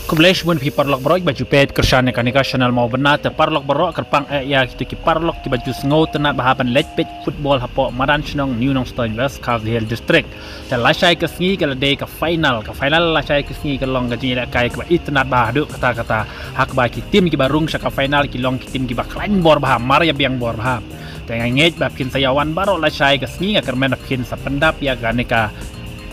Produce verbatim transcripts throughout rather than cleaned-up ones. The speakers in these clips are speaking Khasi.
Khublei shibun phi paralok baroh kiba ju peit kyrshan ïa kane ka channel Mawbynna. Te paralok baroh, kyrpang eh ïa kito ki paralok kiba ju sngew tynnad bha ban leit peit football hapoh madan shnong New Nongstoiñ, West Khasi Hills District. Te lashai ka sngi ka la dei ka final, ka final lashai ka sngi ka long ka jingïalehkai kaba itynnad bha haduh katta katta. Ha kaba ki team kiba rung sha ka final ki long ki team kiba khlaiñ bor bha, mar ïa biang bor bha. Te nga ngeit ba phin sa ïa wan baroh lashai ka sngi, nga kyrmen ba phin sa pyndap ïa kane ka,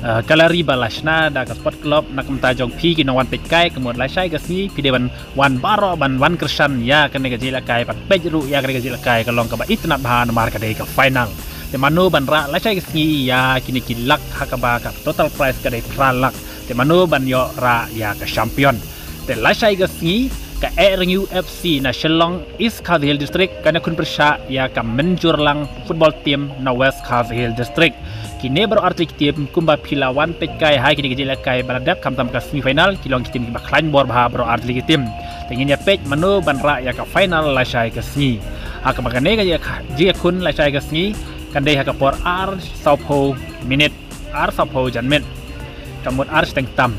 eh, gallery ba la shna da ka Sport Club, na ka bynta jong phi ki nongwan peitkai. Ka mut lashai ka sngi phi dei ban wan baroh ban wan kyrshan ïa kane ka jingïalehkai, ban peit ruh ïa kane ka jingïalehkai ka long kaba itynnad bha namar ka dei ka final. Te mano ban rah lashai ka sngi ïa kine ki lak ha kaba ka total prize ka dei phra lak. Te mano ban ïoh rah ïa ka champion. Te lashai ka sngi ka Ehrengiew F C na Shillong, East Khasi Hills District, kan ïakhun pyrshah ïa ka Mynjurlang football team na West Khasi Hills District. Kine baroh artylli ki team kumba phi la wan peitkai ha kine ki jingïalehkai ba la dep khamtam ka semi final, ki long ki team kiba khlaiñ bor bha baroh artylli ki team. Te ngin ïa peit mano ban rah ïa ka final lashai ka sngi. Ha kaba kane ka jingïa-, jingïakhun lashai ka sngi kan dei ha ka por ar sawphew minit, ar sawphew janmiet, ka mut ar shiteng tam.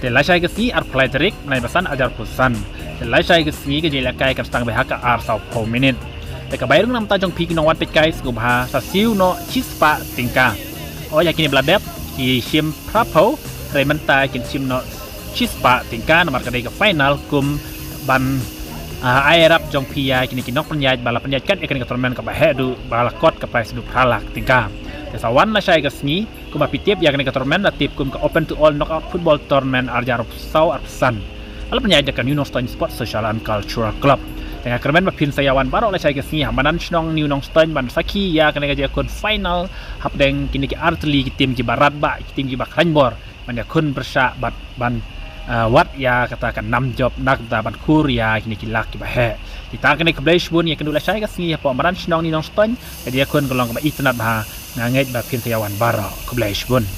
Te lashai ka sngi arphew lai tarik naiba san arhajar arphew san. Te lashai ka sngi ka jingïalehkai kan sdang beit ha ka ar sawphew minit. Te ka bai rung na ka bynta jong phi ki nongwan peitkai, sngewbha sa siew noh shispah tyngka. Oi, ha kine ba la dep ki shim phraphew, hynrei mynta kin shim noh shispah tyngka namar ka dei ka final, kum ban, ah, ai ïarap jong phi ïa kine ki nongpynïaid ba la pynïaid kat ïa kane ka tournament kaba heh duh, ba la kot ka prize haduh phra lak tyngka. Te sa wan lashai ka sngi, kumba phi tip ïa kane ka tournament la tip kum ka Open to All Knockout Football Tournament arhajar arphew saw arphew san. La pynïaid da ka New Nongstoiñ Sports Social and Cultural Club. Te nga kyrmen ba phin sa ïa wan baroh lashai ka sngi ha madan shnong New Nongstoiñ ban sakhi ïa kane ka jingïakhun final hapdeng kine ki artylli ki team kiba radbah, ki team kiba khlaiñ bor, ban ïakhun pyrshah bad ban, ah, wad ïa kata ka nam jop na ka bynta ban khur ïa kine ki lak kiba heh. Te tang kane, khublei shibun, ïakynduh lashai ka sngi hapoh madan shnong New Nongstoiñ. Ka jingïakhun ka long kaba itynnad bha. Nga ngeit ba phin sa ïa wan baroh. Khublei shibun.